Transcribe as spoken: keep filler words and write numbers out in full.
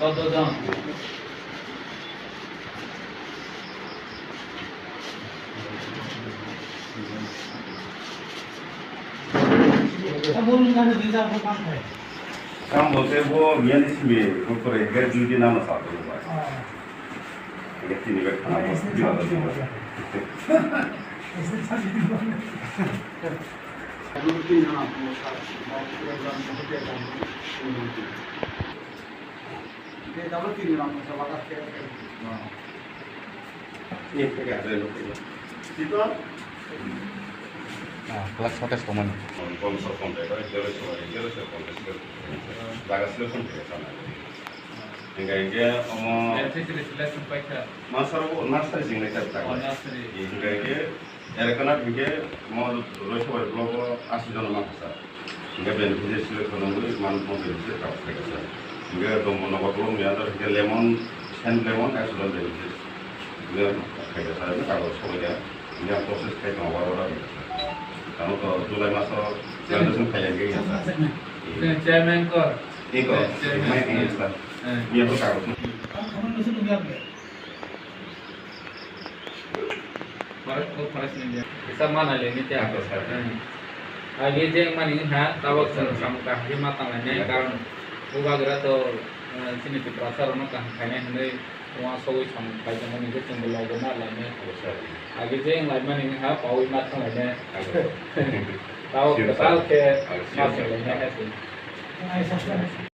Kam bolte bo miyani simi, bo pore hingke duty nano sa tong bai. Hingke tini bai khana bo, di wala di wala. Ah, class hote somani. Hingke, hingke, omo. Beneficiary selection paikha. Masar bo nursery jing lekha ta. Oh, nursery. Hingke, hingke, Erekanat hingke mo Roisabai block o asi jona mangkha sir. Hingke beneficiary selection wngwi man mo beneficiary kago khaikha sir. Hingke Dombo Nagar block ni under hingke lemon, Saint Lemon, ekso jon beneficiary. Hingke khaikha sir, hingke kago sobaikha. Hingke ang process khai tongo oro oro hingke sir. Tamo to July maso graduation khai hingke ya sir. Chairman ko. Iko, chairman. Mai hingke sir. Eh. Iya to kago. Forest, oh, forest ni dia. Kisa mana le ni tiya. Ako sir. Hmm. Agi je mani ha, tabok sir samung kaham ma tang ne, karon bubagra to, eh, chini Tiprasa rok no kaham khainai hinwi, wa sogwi samung khai tong mani je chwng bo logo ma lai ne. Ako sir. Agi je lai mani ha, pawi ma tang lai ne. Ako. Tabok sure, kwtal sir. Khe ako ma sir. Lai ne ha sir.